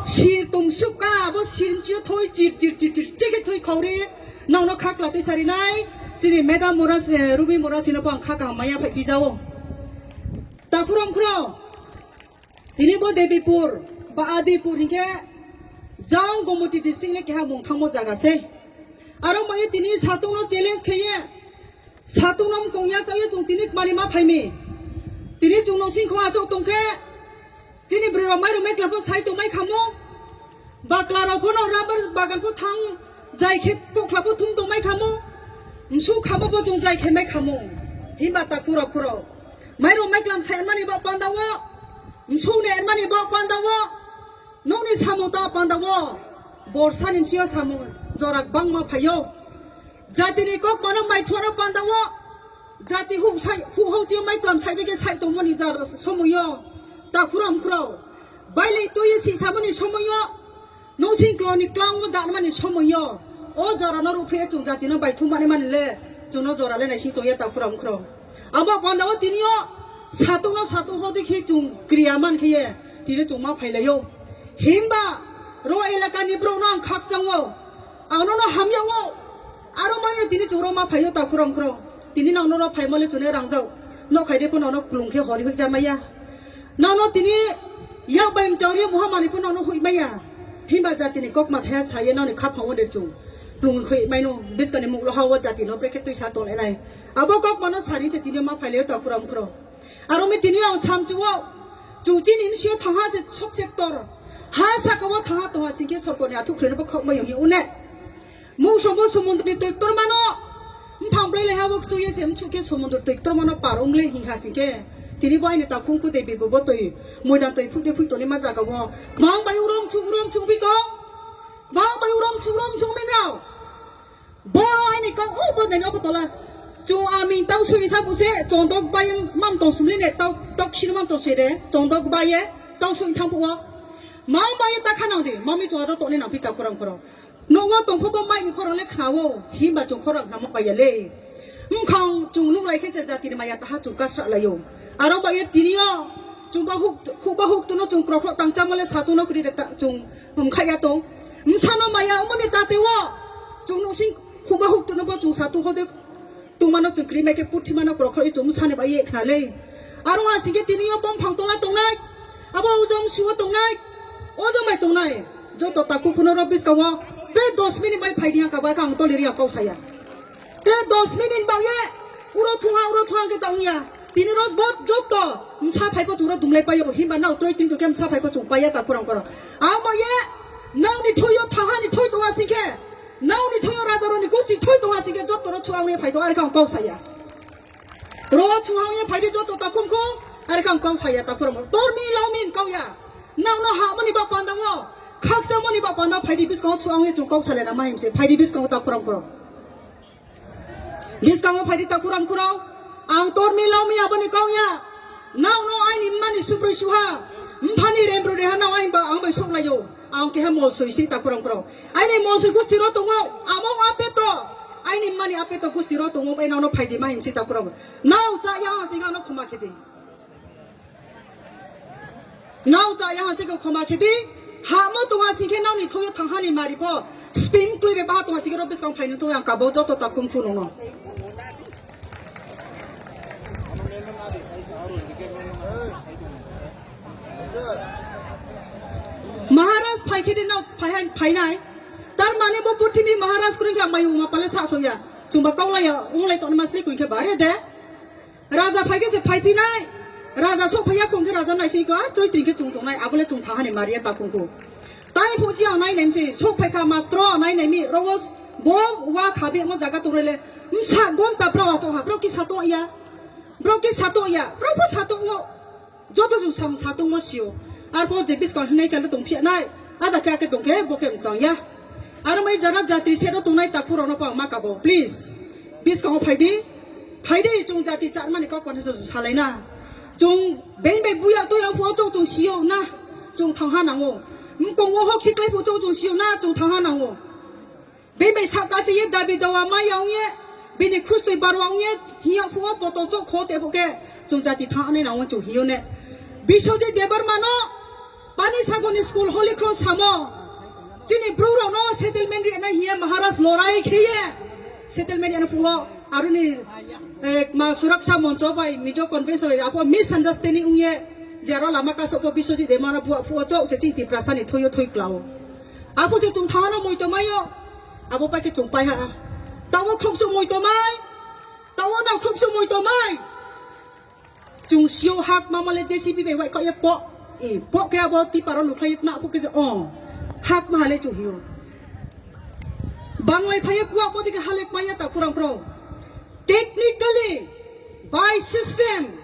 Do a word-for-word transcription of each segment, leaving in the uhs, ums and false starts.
Sir tong suk ka, abo sir msio thoi chir chir chir chir chir khe thoi khauri. Nokno khakla twi sari nai. Chini madam mora, eh, Ruby mora chino bo ang kha kaham maya phai pijao. Takhurok khro. Tini bo Debipur, ba Adipur hinkhe jang Gomoti district le keha mung thangmo jaga se. Aro mai tini satung no challenge kheye. Satung no mkong ya chawi chung tini mani ma phaimi. Tini chung no sing khong achok tongkhe. Chini bwrwi rok mai rok mai kla pho sai tong mai khamo. Bakla rok pho no rubber bagan pho thang jai khe pokla pho thum tong mai khamo. Msu khamo bo chung jai khe mai khamo. Himba takhurok khro. Mai rok mai klam sai mani bo panda wo. Msu ne mani bo panda wo. Nokni samung ta panda wo. Borsa ni msio samung jora bangma phaio. Jatini kok mano mai thuana panda wo. Jati hu sai, hu hau tio mai klam sai de ke sai tong mani jar somoyo. Takhurok khro. Bailei tui si samani somoyo. Nung sing kloni klang mo dan mani somoyo. O jora no ruphe chung jati no bai thum mani mani le. Chung no jora le nai sing tong ya takhurok khro. Abo panda wo tini o satung no satung ho de khe chung kriya man khe ye. Tini chung ma phai lai yo. Himba ro elaka ni bro no ang khak chang wo. Ang no no hamya wo. Aro mai no tini chung ro ma phai yo takhurok khro. Tini nang no ro phai mo le chune rang jau. No khai de pho no no klung khe hori hui ja maya. Nono tini yak bai mchang ri muha mani pho nono hui maya. Himba jatini kokma thaya saye noni khaphang o de chung. Plung hui maino biskani muklo hawa jati no brekhe twi sa tong enai. Abo kokma no sari se tini ma phaile takhurok khro. Aro mi tini ang samchu o. Chu chini msio thangha se sob sector. Ha saka o thangha tongha singke sorkoni athuk khrene bo khok mai yong une. Mungso bo sumundrni twi ktormano. Mphang blai leha bo kchwi se mchuk khe sumundr twi ktormano par wngle hingkha singkhe. Tini bo aini takhung khu de bibo bo twi. Moidan twi phuide phui toni ma jaga bo. Kwbang bai urom chu urom chu bi tong. Kwbang bai urom chu urom chu bi nao. Bo aini kau o bo dani obo tola. Chu ami tau sui tha buse chondok bai mam tong sumle ne tau tok sir mam tong sui de. Chondok bai tau sui thang phuo. Mam bai ta khanang de. Mami chondok toni nang pita kurang kurang. Nogo tongpha bo mai ni khorang le khnawo, himba chung khorang khnamo paiya le. Mkhang chung nuk lai khe se jati ni maya taha chung kasra laio. Aro ba ye tini o, chung ba huk, huk ba huk tuno chung krok krok tang chamo le satu no kri de ta, chung mkha ya tong. Msano maya umani tate wo, chung nuk sing huk ba huk tuno bo chung satu hode Tungmano chwng kri mai khe puthi mano krok khorok i chwng sani bai ye khna le. Aro a singke tini yo bom phang tola tongnai. Abo ujong suo tongnai. Ojong bai tongnai. Joto taku kuno ro biskango. Te dos minute bai phai dia ka bai kang toli ria kau saya. Te dos minute bai ye. Uro thunga uro thunga ke tang ya. Tini ro bot joto. Msa phai ko chura dumlai payo himba nau troi tin tu kem sa phai ko chung paya ta kurang koro. Amo ye. Nang ni thoyo thaha ni thoi tonga singke. Nang ni thoyo raja ro ni gusti thoi tonga singke joto ro thua uni phai to ari kang kau saya. Ro chuhang ye phaidi joto takhum khum, are kang kau saya takhurang. Tor mi lau min kau ya. Nang no ha mani ba panda wo. Khaksa mani ba panda phaidi biskango chuhang ye chung kau salena mahim se. Phaidi biskango takhurang khurang. Biskango phaidi takhurang khurang. Ang tor mi lau mi aboni kau ya. Nang no aini mani suproi suha. Mphani rembro reha nang aini ba ang bai sok lai yo. Ang keha mol soi si takhurang khurang. Aini mol soi gusti ro tongo. Among apeto. Aini mani apeto gusti ro tongo bai nang no phaidi mahim si takhurang. Nau cha ya ha sing ano khoma khedi. Nau cha ya ha sing khoma khedi. Ha mo tong ha sing khe nau ni thoyo thang ha ni mari pho. Spin klui be ba tong ha sing ro biskang phai ni to yang ka bo joto ta kum phu no no. Maharaj phai khedi nau phai hai phai nai. Tar mane bo purthimi Maharaj kring kha mai uma pale sa so ya. Chumba kau lai ya ung lai to ma sli kring khe bare de. Raja phai khe se phai phi nai. Raja sok phai ya kong khe raja nai sing ko, ah, troi tring khe chung tong nai, abole chung tha hani maria ta kong ko. Tai phu chi ang nai nem se, sok phai kha matro nai nem mi, ro wo bo wa kha be mo jaga tong re le. Msa gon ta bro wa chong ha, bro ki sa tong ya. Bro ki sa tong ya, bro pho sa tong wo. Joto chung sa, sa tong mo sio. Ar pho je bis ka hinai kal tong phi nai. Ada kya ke tong khe, bo khe mchang ya. Aro mai jara jatri se no tongnai takhurok no pang ma kabo, please. Biskang o phaidi, phaidi chung jati charmani kok pani se salai na. Chung beng bai buya to yang phuo chung chung sio na. Chung thang ha nango. Mkong wo hok siklai phu chung chung sio na, chung thang ha nango. Beng bai sa kati ye dabi dawa ma yang ye. Bini khustui barwa ong ye, hiya phuo poto chok kho te phuke. Chung jati thang ani nango chung hiyo ne. Biswajit Debbarma no. Pani Sagoni school Holy Cross samo. Chini bru rokno settlement rina hiye Maharaj lorai khiye. Settlement rina phuo aruni, eh, ma suraksa moncho bai Mizo conference bai apo misunderstanding ungye. Jero lama kaso po Biswajit Debbarma phuo phuo chok se chini Tiprasa ni thoyo thoi klao. Apo se chung thano moi tomayo. Abo pai ke chung pai ha. Tawo khumsu moi tomai. Tawo na khumsu moi tomai. Chung sio hak mamale J C B bai wai kok ye po. E, po ke abo tiparo lukhlai na po ke je, oh. Hak mahale chung hio. Banglai phai ye kuak bo dike halek maya ta kurang pro. Technically, by system,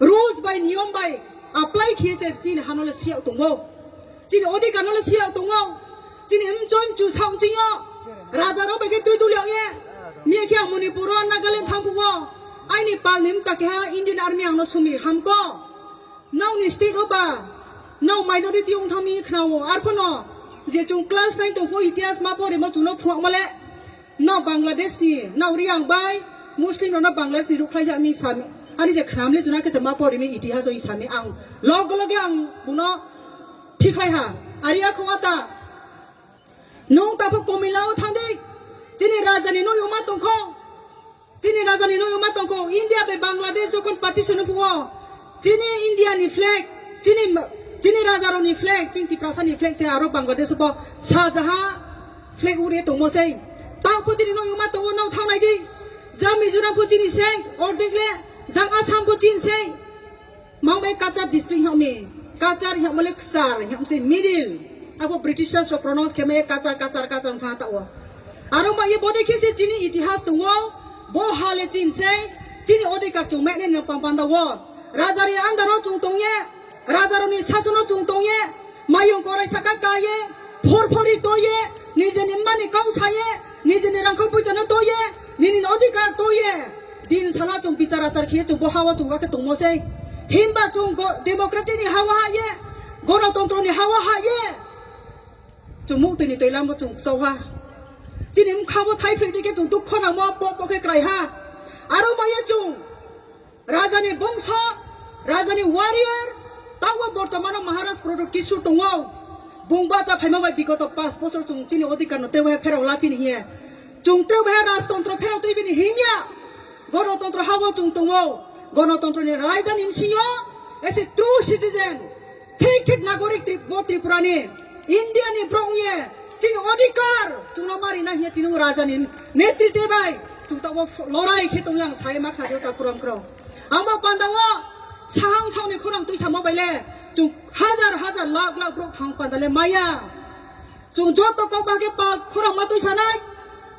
rules by niyom by apply khiye se chini hanole siya tongbo. Chini odhikar nole siya tongbo. Chini mchoi mchu saung chingo. Raja rok bai khe twi duli ye. Miya khe ang Manipur o Nagaland thang phuo. Aini pal ni mta khe ha Indian Army ang no sumi hamko. Nau ni state o ba. Nau minority ung thang mi khna o. Arphono je chung class nine tong pho itihas ma pore mo chung no phuak male. Nau Bangladesh ni, nau Riang bai, Muslim rok no Bangladesh ni rukhlai ha mi sami. Ani je khram le juna khe se ma pore mi itihas o sami ang. Log log ang buno Thikhlai ha, ari ya khong ata. Nung taphuk Komila o thangdi. Chini raja ni noi uma tongkho. Chini raja ni noi uma tongkho. India bai Bangladesh jokon partition phuo. Chini India ni flag. Chini, chini raja rok ni flag. Chini Tiprasa ni flag se aro Bangladesh bo sajaha flag ure tongmo sei. Tang phu chini noi uma tongo nau thangnai di. Jang Mizoram phu chini sei. Ordek le. Jang Assam phu chini sei. Mang bai Cachar district hiam ni, Cachar hiam le Ksar hiam se middle. Abo Britishers rok pronounce khe mai Cachar, Cachar, Cachar wngkha ta o. Aro ma ye bode khe se chini itihas tongo, bo ha le chin se, chini odhikar chung mene nang pang panda o. Raja ni andar o chung tong ye, raja rok ni sason o chung tong ye, Mayung korai saka ka ye, phor phori to ye, nijeni mani kau sa ye, nijeni rangkhok poicha no to ye, nini no odhikar to ye. Din sala chung bichar achar khiye chung bo hawa chung gakhe tongmo sei. Himba chung go-, democratic ni hawa ha ye, gonotontro ni hawa ha ye. Chung muk tini toilam bo chung chau ha. Chini mkha bo thai phri dikhe chung dukho nangmo po po khe krai ha. Aro ma ye chung Rajani bongso, rajani warrior, tangbo bortomano Maharaj Pradyot Kishore tongo. Bung bacha phaima bai bigoto panch bosor chung chini odhikar no teibo hai pherao lapini hiye. Chung teibo hai rajtontro pherao twi bini himya. Gonotontro habo chung tongo. Gonotontro ni raidani msingo, as a true citizen, thik thik nagorik Tri-, bo Tripura ni, India ni borok wngye, chini odhikar, chwngno mari na hiya chini raja ni netritwe bai, chwng tabok lorai khe tongya ang sai ma kha jota kuram kuram. Amo panda o sahang sauni khorang twi samo bai le, chwng hajar hajar lakh lakh borok thang panda le maya. Chwng joto kok bahai khe pal khorang ma twi sanai,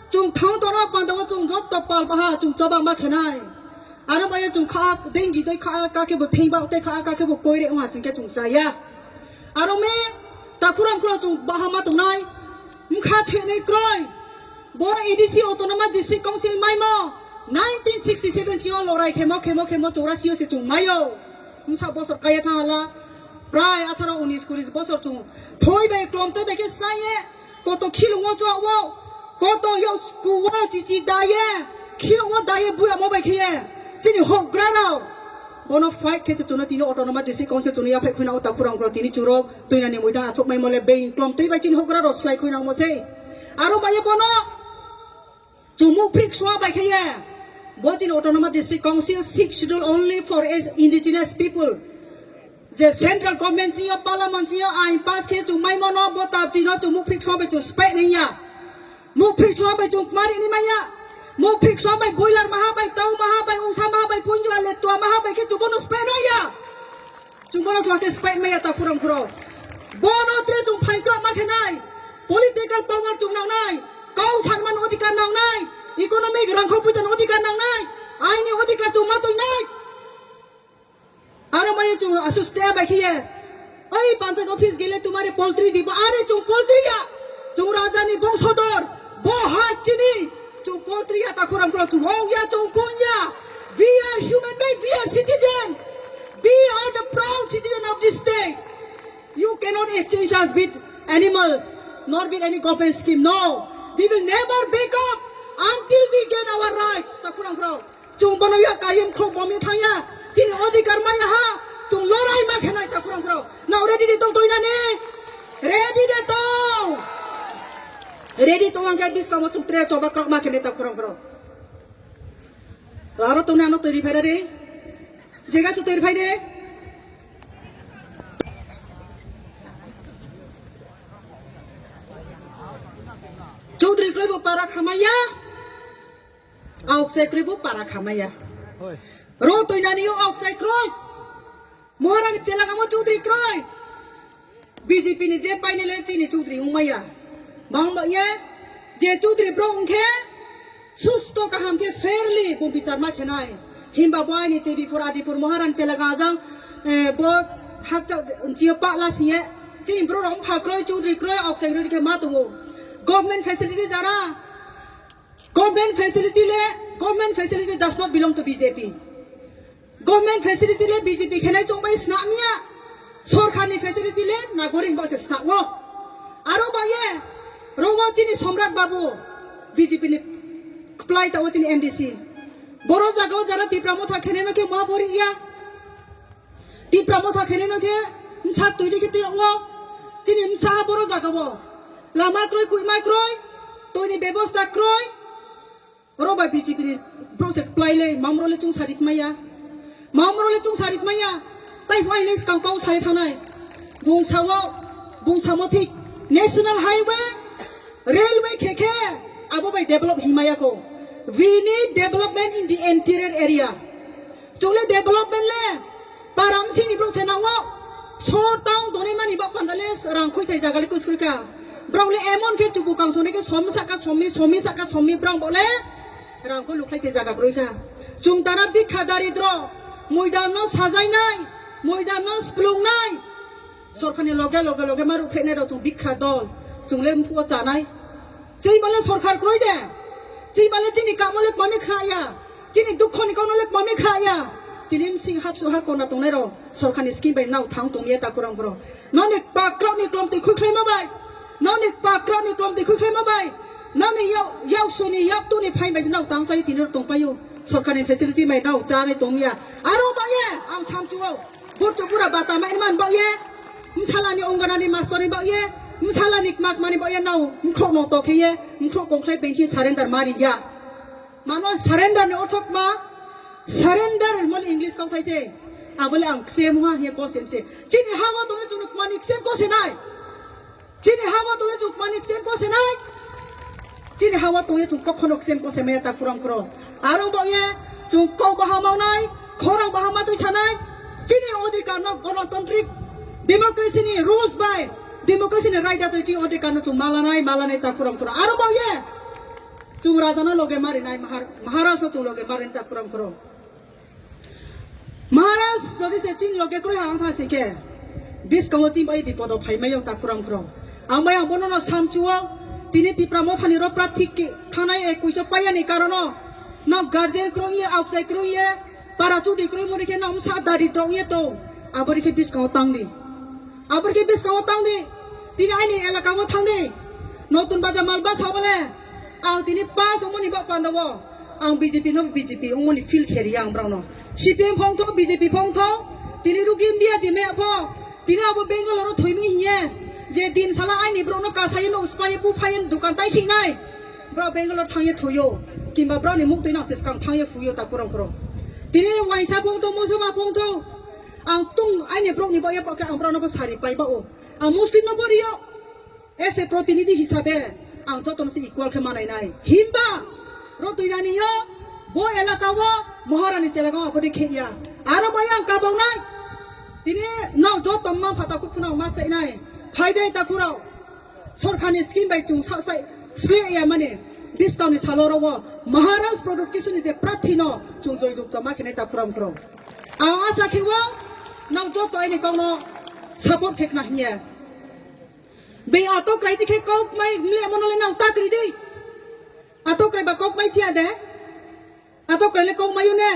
chwng thang toro panda o chwng joto pal baha chwng choba ma khenai. Aro maya chwng kha dengi doi kha ka khe bo pheng ba tei kha ka khe bo koi re wng ha chwng khe chwng chaya. Aro me ta khurang khurang chwng bahama tongnai. Mkha thene kroi. Bo A D C Autonomous District Council maimo nineteen sixty seven sio lorai khemo khemo khemo chorasi o se chwng maio. Msa bosor kaya thang hala. Prai atharo unis kuris bosor chwng thoi bai klom tei bai khe sai ye. Koto khilungo chwao, koto yo skuo chichi daye, khilungo daye buya mo bai khiye. Chini hokgra rao. Bono fight khe chwno tini Autonomous District Council chwno yaphai khuina o takhurang rao tini churo tuina ni muida achuk mai mole being klom tei bai chini hokgra rao slai khuina mo sei. Aro bai bono Chumuk phrik sua bai khe ye. Bo chini Autonomous District Council six schedule only for as indigenous people. Je central government chini yo parliament chini yo ain pass khe chung mai mono bo tab chini yo chumuk phrik sua bai chung spek ring ya. Muk phrik sua bai chung kmari ni maya. Muk phrik sua bai boiler maha bai tau maha bai ungsa maha bai punjua le tua maha bai khe chung bono spek ring ya. Chwng bono chwng khe spek maya ta khurang khurang. Bono tre chwng phai kwrwng ma khe nai. Political power chwng nang nai. Kau sanmani odhikar nang nai. Economic rangkhok puitani odhikar nang nai. Aini odhikar chwng ma twi nai. Aro maya chwng asus te bai khe ye. Oi panchayat office gele tumare poultry dibo. Are chwng poultry ya. Chwng raja ni bongsodor. Bo ha chini. Chwng poultry ya ta khorang khorang chwng hong ya chwng pon ya. We are human being, we are citizen. We are the proud citizen of this state. You cannot exchange us with animals, nor with any government scheme. No, we will never back up until we get our rights. Ta khorang khorang. Chwng bono ya kayem khok bomya thangya. Chini odhikar maya ha. Chung lorai ma khenai takhurang khro. Nao ready de tong toi nani? Ready de tong. Ready tong ang khe biskamo chung tre choba krok ma khenai takhurang khro. Aro tong ano teri phai de. Jega su teri phai de. Chaudhary kroi bo para khamaya. Auk chai kroi bo para khamaya. Ro toi nani yo auk chai kroi. Moharani chelagamo Chaudhary kroi. B J P ni je painele chini Chaudhary wngmaya. Bang ba ye je Chaudhary bro wngkhe susto kaham khe fairly bo bichar ma khenai. Himba bo aini T V pur Adipur Moharani chelaga ajang, eh, bo hakcha chiyo pala siye. Chini bro rong pha kroi Chaudhary kroi ok chai kroi khe ma tongo. Government facility jara. Government facility le, government facility does not belong to B J P. Government facility le B J P khenai chongbai snamya. Sorkarni facility le nagorik bo se snamo. Aro ba ye, rogo chini Somrat Babu, B J P ni kplai ta o chini M D C. Boro jaga o jara Tipra Motha khenai no khe ma bori ya. Tipra Motha khenai no khe msa twi khe twi o. Chini msa ha boro jaga o. Lama kroi, kuima kroi, twi ni bebosta kroi. Oro ba B J P ni bro se kplai le, mamro le chung sari kmaya. Mamro le chung sari kmaya. Tai phai le skang kau sai thanai. Bung sao, bung samo thik. National highway, railway khe khe, abo bai develop himaya ko. We need development in the interior area. Chungle development le, param sini bro se nangwo. Sor town donai mani bak panda le, rang khoi thai jaga le kus kuri kha. Bro le emon khe chubu kang sone khe som saka somi, somi saka somi bro bo le. Rangkho lukhlai khe jaga kwrwi kha. Chwng tara bikha daridro, moidano sajainai, moidano splungnai. Sorkarni loge loge loge ma rukphreknai rok chwng bikha dol, chwng le mphuo chanai. Chini bale sorkar kwrwi de, chini bale chini kamo le kmami khna ya, chini dukho ni kono le kmami khna ya, chini msing hapsu ha kona tongnai rok. Sorkarni scheme bai nao thang tongya takurang bro. Noni pakrok ni klom twi khukhlai ma bai. Noni pakrok ni klom twi khukhlai ma bai. Noni yau, yau suni yau tuni phai bai nao tang chai tini tong payo. Sorkarni facility bai nao cha nai tongya. Aro ba ye ang samchuo. Burcho bura bata mai man ba ye. Msala ni ongana ni master ni ba ye. Msala ni kmak mani ba ye nao. Mkhrok no tokhe ye. Mkhrok kongkhlai bengki surrender mari ya. Mano surrender ni ortho ma, surrender hwnmani English kok thai se. Abole ang ksem ha he kosem se. Chini hawa tongwi chwngno kmani ksem kose nai. Chini hawa tongwi chwng kmani ksem kose nai. Chini hawa tongwi chwng kokhono ksem kose maya ta kurang kuro. Aro bo ye chwng kok bahama nai, khorang bahama twi sanai. Chini odhikar no gonotantrik democracy ni rules bai, democracy ni raida twi chini odhikar no chwng malanai, malanai ta kurang kuro. Aro bo ye Chwng raja no loge marinai, mahar-, Maharaj no chwng loge marin ta kurang kuro. Maharaj jodi se chini loge kroi ha ang thang sing khe, biskango chini bai bipodo phai mai yong ta kurang kuro. Ang bai ang bono no samchuo, tini Tipra Motha ni ro prathi ki-, thanai e kuiso paya ni karono, no guardian kroi ye, outside kroi ye, para chudri kroi mori khe no msa daridro ye to, abori khe biskango tang di. Abor khe biskango tang di, tini aini elaka o thang di. Notun Bazar Malbasa bole, ang tini pass wngmani bak panda o, ang B J P no B J P wngmani feel khe ri ang borok no. C P M phong tho, B J P phong tho, tini rugi India di me pho, tini abo Bangalore o thoi mi hiye, je din sala aini borok no kasai no uspai bu phai dukan tai si nai. Borok Bangalore thang ye thoi o, kimba borok ni muk twi nang se skang thang ye phui o ta kurang kurang. Tini waisa phong tho, musa ma phong tho, Ang tung aini borok ni bagwi bakhe ang borok no bo sari pai ba o. Ang Muslim no bo rio. As a protinidhi hisabe ang joto no se equal khe manai nai. Himba ro twi rani yo bo elaka o Maharani chelaka o aboni khe ya. Aro bai ang kabang nai. Tini no joto ma phata kuphuna ma chai nai. Phai dai ta khurao. Sorkarni scheme bai chwng sa-, sai sle ya mani, biskang ni salo ro o Maharaj Product Kishun ni je prathi no chwng joy jukta ma khe nai ta khurang khurang. Ang asa khe o nang joto aini kok no support khe khna hinya. Be ato krai di khe kok mai mle mono le nang ta kri di. Ato krai ba kok mai thia de. Ato krai le kok mai ne.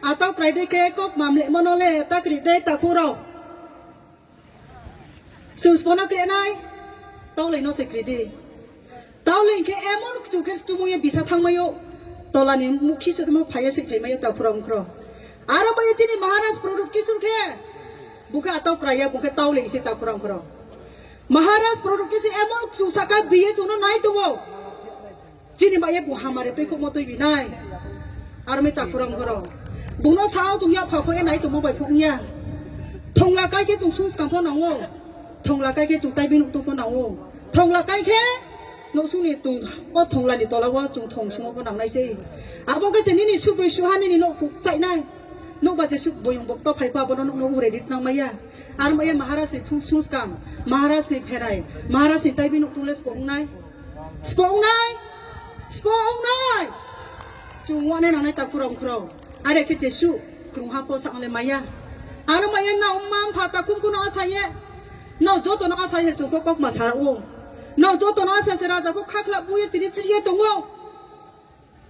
Ato krai de khe kok mamle mono le ta kri de ta khurang. Chwng sbono krenai, tawlai no se kridi. Tawlai khe emon kuchuk khe chumui bisa thangmaio, tolani mukhi sutmo phaiya se phaimaio ta khurang khro. Aro bai chini Maharaj Product Kishun khe, Bukhe atau kraya, bukhe tau leng se ta kurang kurang. Maharaj product kisi emon chwng saka biye chwngno nai tongo. Chini ba ye bu hamari twi khokmo twi binai. Army ta kurang kurang. Buno sao chwng ya phakho e nai tongo bai phokya. Thongla kai khe chwng sus kam pho nango. Thongla kai khe chwng tai bini utu pho nango. Thongla kai khe no suni tung o thongla ni tola o chwng thong sumo pho nangnai se. Abo khe se nini subui suha nini no khuk chai nai. Nokba jesuk boyong bokto phai pa bono nokno ure rit nang maya. Ar maya Maharaj ni thung sung skang, Maharaj ni pherai, Maharaj ni taibi nuk tungle spo wngnai. Spo wngnai. Spo wngnai. Chung wane nang nai ta kurong kurong. Are khe jesu krung ha po sa le maya. Ar maya na umma pha ta kum kuno asaye. Na joto no asaye chung kok ma sara o. Na joto no asa se raja ko khakla buye tini chiye tongo.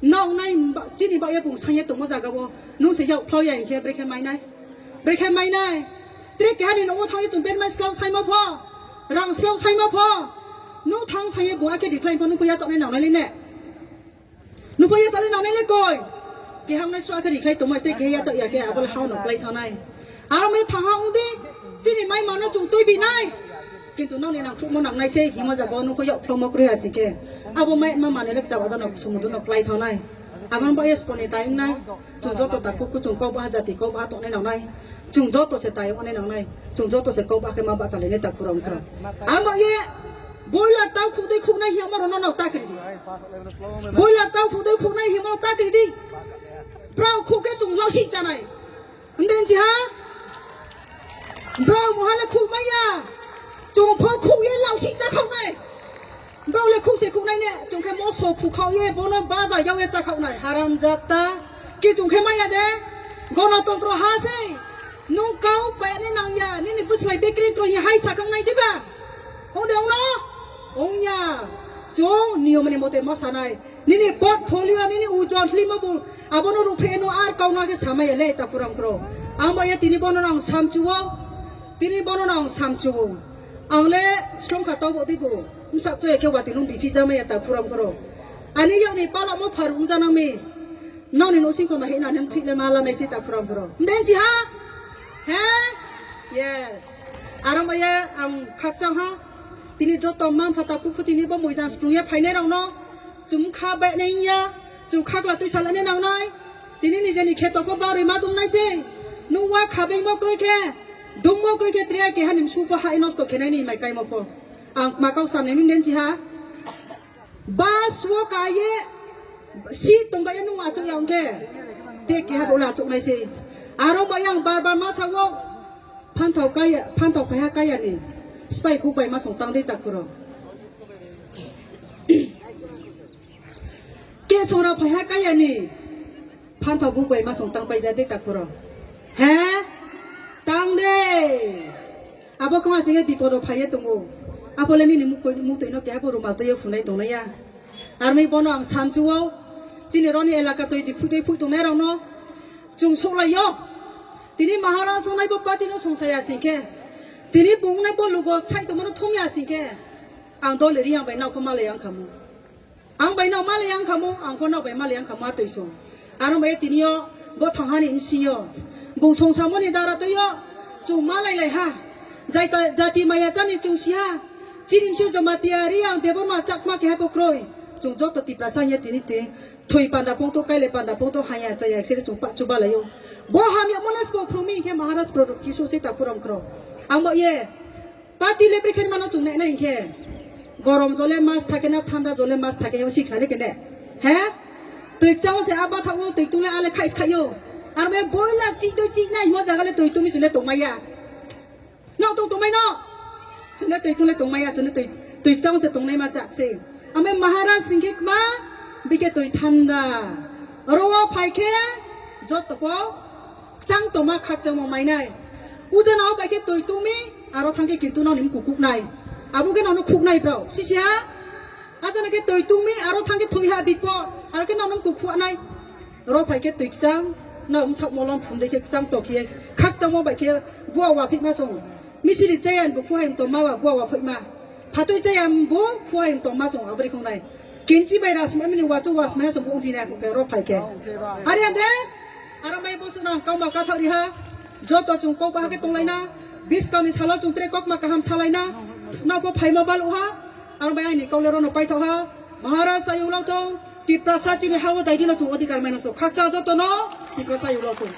Noknai ba-, chini ba yapung sanya tongma jaga o. Nung se yak phlau ya hinkhe brekhe mainai. Brekhe mainai. Tre kehani nongo thangwi chung bermai slok saima pho. Rang slok saima pho. Nung thang sanya bo akhe decline pho nung pho yachaknai nangnai le ne. Nung pho yachaknai nangnai le koi. Kehangnai sua khe decline tongmai tre kehe yachak ya khe abo le hao no klai thanai. Aro mai thangha ungdi, chini mai mano chung twi binai. Kintu nokni nangkhukmo nangnai se, himo jaga o nukho yok phlongmo kwrwi asike. Abo mai ma manwi le chaba jano sumudu no klai thanai. Abang bo yes poni tai wngnai. Chung joto ta kuku chung kok baha jati kok baha tongnai nangnai. Chung joto se tai wngnai nangnai. Chung joto se kok baha khe ma bachalainai ta khura wngkra. Amo ye boiler tau khukdai khuknai himo rono no takri di. Boiler tau khukdai khuknai himo takri di. Brao khuk khe chung lok si chanai. Hwndeng si ha? Bro, muha le khuk maya. Chung pho khuk ye lau si cha khok nai. Bro le khuk se khuk nai ne, chung khe moso khuk khau ye, bono baja yau ye cha khok nai. Haram jata. Ki chung khe maya de. Gonotontro ha se. Nung kau paya ne nang ya. Nini bwslai bekri tro hi hai sa khok nai diba? Ong de ong no? Ong ya. Chung niyom ni mote ma sanai. Nini portfolio, nini ujon hlimo bo, abono ruphe no ar kauna khe samaya le ta kurang kro. Ang ba ya tini bono nang samchuo, tini bono nang samchuo. Ang le slongkha tau bo tei bo, msak choi khe wati nung bipi jamaya ta kurang kro. Ani yoni pala mo phar ung janang mi. Noni no sing khona hina nem thik le mala nai si ta kurang kro. Nden chi ha? He? Yes. Aro maya ang khakchang ha. Tini joto mang phata kukhu tini bo moidan sprung ya phainai rok no. Chum kha bai nai ya, chum khakla twi salani nangnai. Tini nijeni kheto pho barwi ma dumnai se. Nung wa kha bai mo kroi khe, dum mo kroi khe triya keha nim su pho hai nosto khenai ni mai kai mo pho. Ang ma kau sa nai min den chi ha. Ba suo ka ye si tong ba ye nung achuk ya ong khe. Te keha bo la achuk nai se. Aro ba yang bar bar ma sa wo. Phanthau kaya, phanthau phaiha kaya ni. Spai khuk bai ma song tang dei ta khuro. Ke songra phaiha kaya ni. Phanthau buk bai ma song tang pai ja de ta khuro. He? Tang de. Abo khama singe bipodo phaiye tongo. Abo le nini muk koi, muk toino keha bo rumal toyo phunai tongnai ya. Armi bono ang samchuo. Chini roni elaka toi di phutoi phut tongnai rokno. Chung soklaio. Tini Maharaj songnai bo party no songsaya singkhe. Tini bungnai bo lugo sai tongmano thongya singkhe. Ang dol ri ang bai nokho malai ang khamu. Ang bai nok malai ang khamu, ang pho nok bai malai ang khamu atwi song. Aro bai tini yo bo thonghani msing yo. Bung songsamoni dara twi yo chung malai lai ha. Jaita, jati maya chani chung si ha. Chini msing Jamatia ri ang Debbarma Chakma keha bo kroi. Chung joto Tiprasa ya tini tini. Thwi panda pungto, kaile panda pungto, haya chaya siri chung pa chuba laio. Bo hamya mona spo phrumi khe Maharaj product kisu se ta kuram khro. Ang bo ye. Pati le bri khen mano chung ne nai khe. Gorom jole mas thake na thanda jole mas thake yo sikha le kene. He? Twi chang se aba thago twi tule ale khais khayo. Ar me boila chi doi chi nai mo jaga le twi tumi sule tongmaya. No tong tongmai no. Chwngno twi tong le tongmaya, chwngno twi, twi chang se tongnai ma chak se. Ame Maharaj sing khe kma, bike twi thanda. Oro o phai khe joto po chang toma khak changmo mainai. Uja no bai khe twi tumi, aro thang khe kintu no nim kukuk nai. Abo khe no no khuk nai bro. Sisi ha? Ajana khe twi tumi, aro thang khe thwi ha bipo, aro khe no no kukuk nai. Oro phai khe twi kchang, na wngsak molom phum de khe kchang tok khe khak changmo bai khe bua wa phik ma song. Misiri chaya bo khuai tong ma wa bua wa phik ma. Phatwi chaya bo khuai tong ma song abri khong nai. Kinchi bai ras ma mini wa chu was ma song bo ong phi nai khe oro phai khe. Ari ande, aro mai bo song nang kau ma ka thari ha. Joto chung kok ba ha khe tong lai na. Miskang ni salo chwng tre kokma kaham salaina, nokho phaima bal uha, aro bai ani kaule rono paithok ha, Maharaj ayung lao thung, Tiprasa chini hawo daidi no chwng odhikar maina so, khakchang joto no, Tiprasa ayung lao thung.